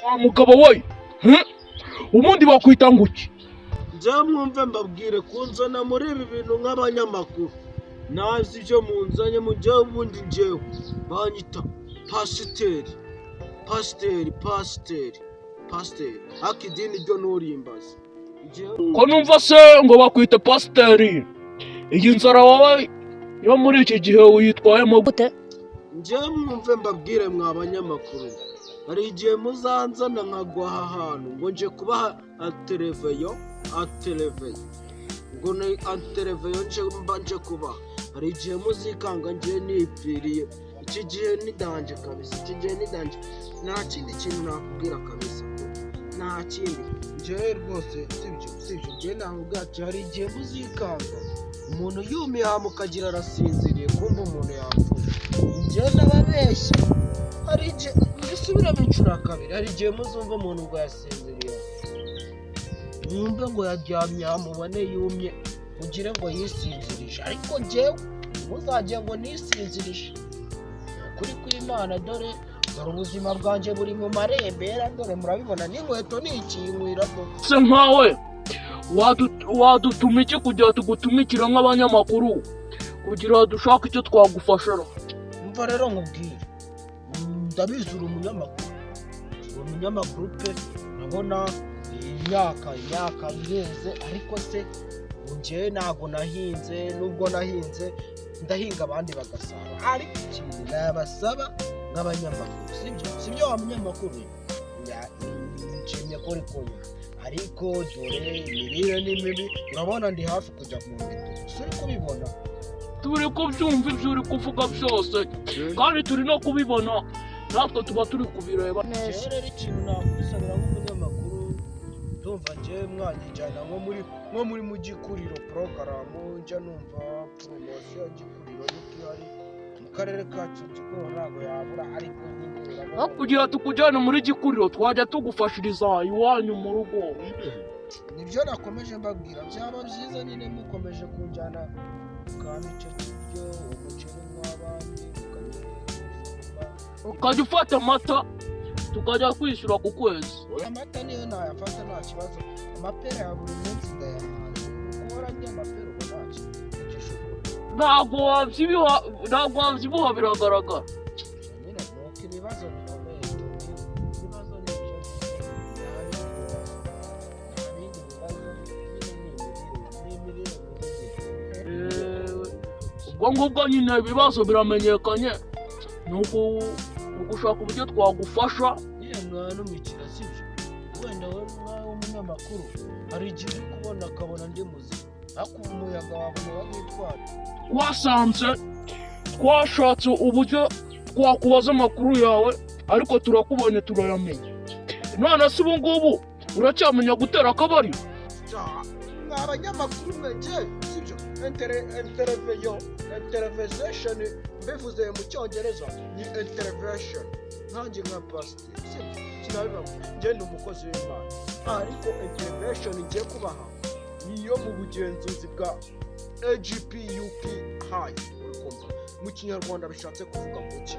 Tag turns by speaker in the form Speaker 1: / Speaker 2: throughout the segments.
Speaker 1: Wa mugabo we, Ubundi bakwita ngo iki?
Speaker 2: Njyewe mwumve mbabwire, kunzana muri ibi bintu nk'abanyamakuru nazi ibyo munzanye mu njyewe. Ubundi njyewe banyita pasiteri, pasiteri, pasiteri, pasiteri, ariko idini ryo nturimbaze njyewe.
Speaker 1: Ko numva se ngo bakwita pasiteri, iyi nzara wowe yo muri iki gihe uyitwayemo
Speaker 3: gute?
Speaker 2: Njyewe mwumve mbabwire, mwa banyamakuru, hari igihe muzanzana nkagwa aha hantu ngo nje kubaha atereveyo, atereveyo, ngo ni atereveyo nje mba nje kubaha. Hari igihe muzikanga ngiye nipfiriye. Iki gihe ni danger kabisa, iki gihe ni danger. Nta kindi kintu nakubwira kabisa, nta kindi. Njyewe rwose sibyo, sibyo, njyewe nakubwira ati hari igihe muzikanga umuntu yumiye aha mukagira arasinziriye, kumva umuntu yapfuye. Njyewe ndababeshya, hari igihe mbisubiramo inshuro ya kabiri, hari igihe muzumva umuntu ngo yasinziriye, mwumve ngo yaryamye aha, mubone yumye, mugire ngo yisinzirije. Ariko njyewe muzajye ngo nisinzirije, ni ukuri kw'Imana. Dore, dore ubuzima bwanjye buri mu marembera, dore murabibona, n'inkweto nikinkwiramo.
Speaker 1: Se nkawe wadutuma iki kugira tugutumikire nk'abanyamakuru, kugira dushake icyo twagufasha?
Speaker 2: Umva rero nkubwire, ndabizi uri umunyamakuru, uri umunyamakuru pe. Urabona imyaka irenze, ariko se njyewe ntabwo nahinze. Nubwo nahinze, ndahinga abandi bagasarura. Ariko ikintu nabasaba nk'abanyamakuru, sibyo, sibyo, wa munyamakuru, nshimye ko uri kunywa, ariko dore imirire ni mibi. Urabona ndi hafi kujya mu bitugu, si uri kubibona?
Speaker 1: Turi kubyumva ibyo uri kuvuga byose, kandi turi no kubibona, natwe tuba turi kubireba.
Speaker 3: Neza.
Speaker 2: Njyewe rero ikintu nakwisabira nk'umunyamakuru, ndumva njyewe mwanyijyana nko muri mu Gikuriro porogaramu, njya numva poromosiyo ya Gikuriro niko ihari mu karere kacu. Gikuriro ntabwo yabura, ariko nyine urabona.
Speaker 1: Aho kugira tukujyane muri Gikuriro, twajya tugufashiriza iwanyu mu rugo.
Speaker 2: Nibyo nakomeje mbabwira, byaba byiza nyine mukomeje kunjyana mukampa icyo kiryo, umuceri nk'abandi, mukampa
Speaker 1: Ukajya ufata amata, tukajya kwishyura ku kwezi.
Speaker 2: Amata niyo nayafata, nta kibazo. Amapera ya buri munsi ndayahaze, guhora ndya amapera ubu nta gishobora.
Speaker 1: Ntabwo wabyibuha, ntabwo wabyibuha, biragaragara.
Speaker 2: Nyine nuko ibibazo bikomeye tu, ibibazo ni ibyo, nta bindi bibazo, nta bindi bibazo nyine, ni imirire mibi nyine.
Speaker 1: Ubwo ngubwo nyine ibibazo biramenyekanye, ni ugushaka uburyo twagufasha.
Speaker 2: Nyine mwanumikira, sibyo? Wenda wowe mwawe w'umunyamakuru, hari igihe uri kubona akabona ndi muzima, ariko ubu umuyaga wabona wamwitwara.
Speaker 1: Twasanze twashatse uburyo twakubaza amakuru yawe, ariko turakubonye, turayamenya. None se ubu ngubu uracyamenya gutera akabariro?
Speaker 2: Mwa abanyamakuru mwe, njye sibyo, interveyo, intervention, mbivuze mu Cyongereza ni intervention. Nkanjye nka pasiteri, sibyo, sinabibabwira, njye ndi umukozi w'Imana, ariko intervention ngiye kubaha ni iyo mu bugenzuzi bwa AGPUP high. Uri kumva mu Kinyarwanda bishatse kuvuga ngo iki?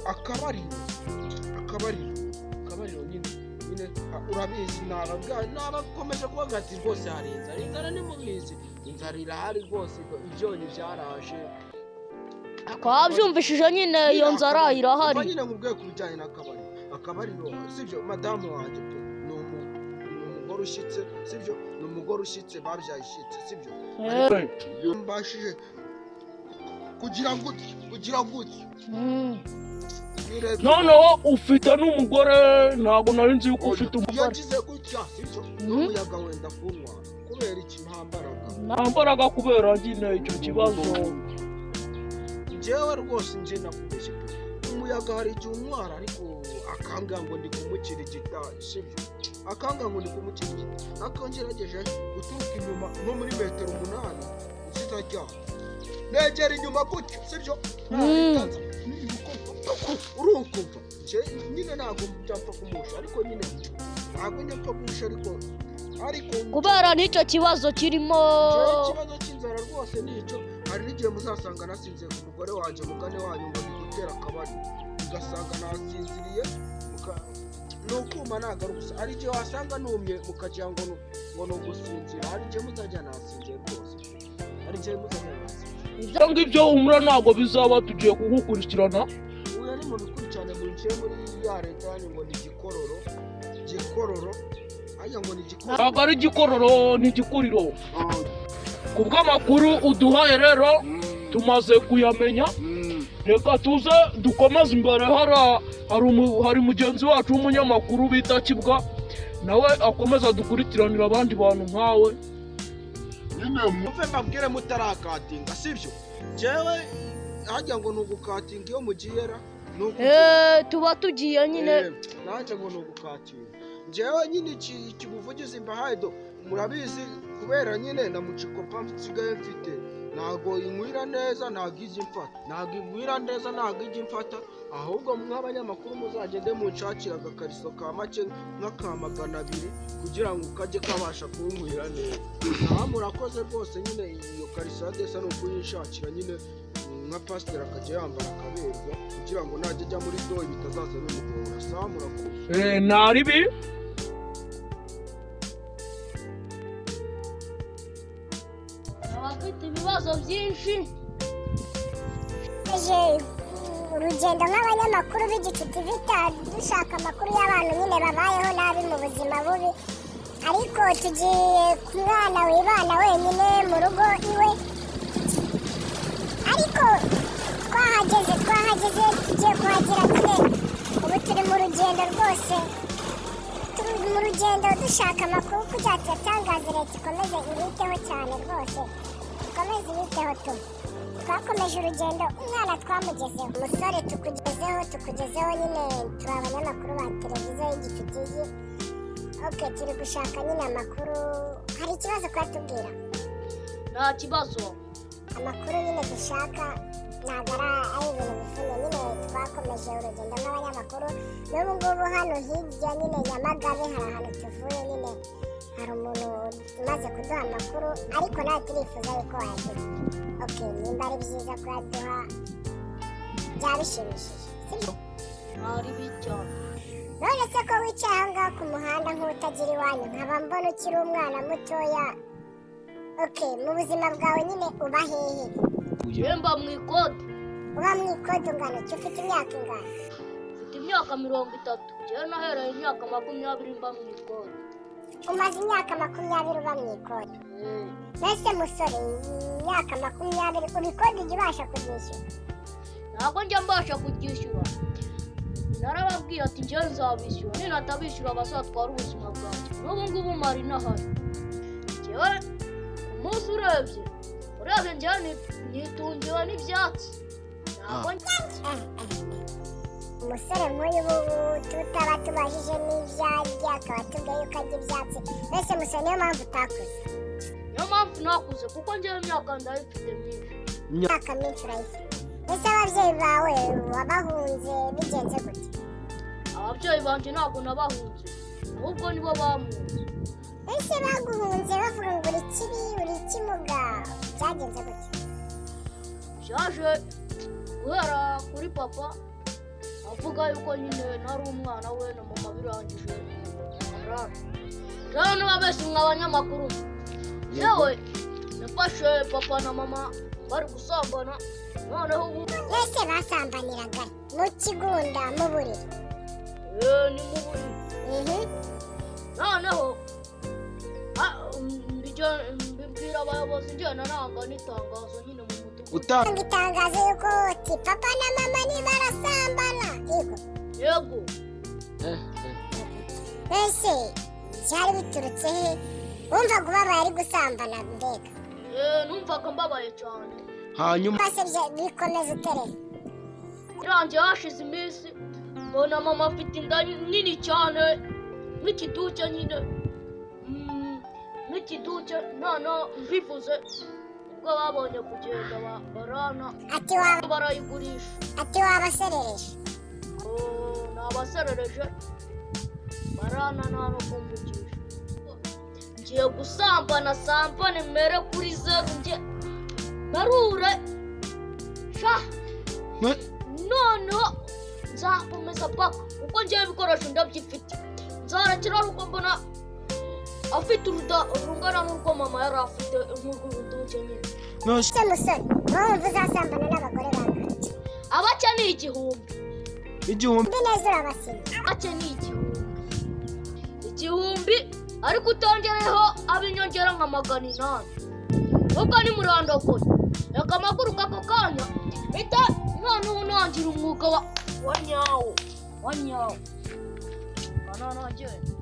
Speaker 2: Akabariro, akabariro, akabariro nyine, nyine urabizi, nabakomeje kuvuga ati rwose hari inzara, inzara nimubizi, inzara irahari rwose, ibyonnyi byaraje.
Speaker 3: Twabyumvishije nyine, iyo nzara irahari.
Speaker 2: Umva nyine nkubwiye ku bijyanye n'akabariro. Akabariro, sibyo, madamu wanjye pe ni umugore ushyitse, sibyo, ni umugore ushyitse, babyaye ishyitse, sibyo? Mbashije kugira gutya, kugira gutya. Nirebye-
Speaker 1: Noneho ufite n'umugore? Ntabwo nari nzi yuko ufite
Speaker 2: Iyo
Speaker 1: umugore.
Speaker 2: ngize gutya, sibyo, n'umuyaga wenda kunywa kubera iki? Nta mbaraga.
Speaker 1: Nta mbaraga kubera nyine icyo kibazo.
Speaker 2: Njyewe rwose njye nakubeshye pe, umuyaga hari igihe untwara, ariko akambwira ngo ndi kumukirigita, sibyo? Akambwira ngo ndi kumukirigita, ariko ngerageje guturuka inyuma nko muri metero 8 zitajya, negera inyuma gutyo, sibyo? Nahita nza, urukumva njye nyine ntabwo byapfa kumusha, ariko nyine ntabwo njya mpfa kumusha, ariko
Speaker 3: Kubera n'icyo kibazo kirimo.
Speaker 2: Njyewe ikibazo cy'inzara rwose ni icyo. Hari n'igihe muzasanga nasinziye ku mugore wanjye, mugane wanyu ngo ndi gutera akabari, ugasanga nasinziriye. Kuma ntabwo ari ugusa, hari igihe wasanga numye mukagira ngo ngo ni ugusinzira. Hari igihe muzajya nasinzira rwose, hari igihe muzajya nasinzira.
Speaker 1: Ibyo ngibyo humura, ntabwo bizaba, tugiye kugukurikirana.
Speaker 2: Uyu ari mu bikurikirane, mwinjiye muri ya leta yanyu ngo ni Gikororo, Gikororo hajya ngo ni Gikororo.
Speaker 1: Ntabwo ari Gikororo, ni Gikuriro. Ku bw'amakuru uduhaye rero tumaze kuyamenya. Reka tuze dukomeze imbere, hari mugenzi wacu w'umunyamakuru bita Kibwa, nawe akomeza dukurikiranira abandi bantu nkawe.
Speaker 4: Nyine
Speaker 2: Muve mbabwire mutarakatinga, sibyo? Jewe hajya ngo ni ugukatinga iyo mugiye ra ni
Speaker 3: Eh, tuba tugiye nyine.
Speaker 2: Eh, nanjye ngo ni ugukatinga. Njyewe nyine iki buvugizi mbahaye do, murabizi, kubera nyine na mucikopa nsigaye mfite, ntabwo inywira neza, ntabwo ijya imfata, ntabwo inywira neza, ntabwo ijya imfata. Ahubwo nk'abanyamakuru muzagende munshakira agakariso ka make nk'aka 200 kugira ngo kajye kabasha kunywira neza. Naho murakoze rwose. Nyine iyo kariso ya desa ni ukuyinshakira nyine, nka pasiteri akajya yambara akaberwa kugira ngo najya ajya muri doyi bitazaza bimugora. Sawa, murakoze.
Speaker 1: Eh, naribi.
Speaker 3: Abafite ibibazo byinshi.
Speaker 5: Tuje urugendo nk'abanyamakuru b'Igicu TV, dushaka amakuru y'abantu nyine babayeho nabi mu buzima bubi, ariko tugiye ku mwana wibana wenyine mu rugo iwe. Ariko twahageze, tugiye kuhagera nyine. Ubu turi mu rugendo rwose, turi mu rugendo dushaka amakuru kugira ngo tuyatangaze, leta ikomeze ibiteho cyane rwose, ikomeze ibiteho tu. Twakomeje urugendo, umwana twamugezeho, umusore tukugezeho nyine. Turi abanyamakuru ba televiziyo y'Igicu TV. Ok, turi gushaka nyine amakuru. Hari ikibazo kubatubwira?
Speaker 3: Nta kibazo.
Speaker 5: Amakuru nyine dushaka ntabwo ari ibintu bivunnye nyine. Twakomeje urugendo nk'abanyamakuru, n'ubu ngubu hano hirya nyine Nyamagabe hari ahantu tuvuye nyine, hari umuntu umaze kuduha amakuru, ariko nawe turifuza yuko wayaduha. Ok, nimba ari byiza kuyaduha byaba bishimishije, sibyo?
Speaker 3: Ntari cyane.
Speaker 5: None se ko wicaye aho ngaho ku muhanda nk'utagira iwanyu, nkaba mbona ukiri umwana mutoya, ok, mu buzima bwawe nyine uba hehe?
Speaker 3: Mba mu ikode.
Speaker 5: Uba mu ikode ungana iki? Ufite imyaka ingana?
Speaker 3: Mfite imyaka 30. Njyewe nahereye imyaka 20 mba mu ikode.
Speaker 5: Umaze imyaka 20 uba mu ikode?
Speaker 3: Eh.
Speaker 5: Mbese musore, imyaka 20 uba ikode, ujya ubasha kuryishyura?
Speaker 3: Ntabwo njya mbasha kuryishyura. Narababwiye ati njyewe nzabishyura, ninatabishyura bazatwara ubuzima bwanjye. N'ubu ngubu mari nahari. Njyewe umunsi urebye njyewe nitungiwe n'ibyatsi, ntabwo
Speaker 5: Umusore nk'uyu ubu tutaba tubajije n'ibyo arya, akaba atubwiye yuko arya ibyatsi. Mbese musore, niyo mpamvu utakuze?
Speaker 3: Niyo mpamvu nakuze, kuko njyewe imyaka ndayifite myinshi.
Speaker 5: Imyaka myinshi urayifite. Ese ababyeyi bawe wabahunze bigenze gute?
Speaker 3: Ababyeyi banjye ntabwo nabahunze, ahubwo nibo bampunze.
Speaker 5: Ese baguhunze bavuga ngo uri kibi, uri ikimuga, byagenze gute?
Speaker 3: Byaje guhera kuri papa avuga yuko nyine nari umwana we na mama, birangije arara. Rero niba bese mwa abanyamakuru, yewe nafashe papa na mama bari gusambana, noneho ubu
Speaker 5: Mwese basambaniraga mu kigunda, mu buriri?
Speaker 3: Eh, ni mu buriri. Noneho mbibwira abayobozi, ngenda nanga n'itangazo nyine mu mudugudu.
Speaker 5: Utanga itangazo yuko uti papa na mama nibarasambana, yego?
Speaker 3: Yego.
Speaker 5: Mbese byari biturutse he? Wumvaga ubabaye ari gusambana mbega?
Speaker 3: Eh, numvaga mbabaye cyane.
Speaker 2: Hanyuma?
Speaker 5: Mbese bikomeza utereye?
Speaker 3: Birangiye hashize iminsi mbona mama afite inda nini cyane nk'ikiduke nyine, nk'ikiduke. Noneho mbivuze ubwo babonye kugenda barana
Speaker 5: Ati waba
Speaker 3: barayigurisha.
Speaker 5: Ati wabaserereje?
Speaker 3: Oh, ni abaserereje barana, nta no kumvugisha. Ngiye gusambana sambane mere kuri zeru, njye marure sha. Noneho nzakomeza paka, kuko ngewe ibikoresho ndabyifite. Nzarekera ari uko mbona afite uruda rungana n'urwo mama yari afite, nk'urw'uruduke nyine.
Speaker 5: Se musore, wowe wumva uzasambana n'abagore bangahe?
Speaker 3: Abake ni 1000.
Speaker 2: 1000?
Speaker 5: Mbi neza, urabasinya.
Speaker 3: Abake ni 1000, 1000, ariko utongereho ab'inyongera nka 800. Ubwo ni murandogoye, reka amaguruka ako kanya mpita noneho ntangira umwuga wa nyawo, wa nyawo kana nagenda.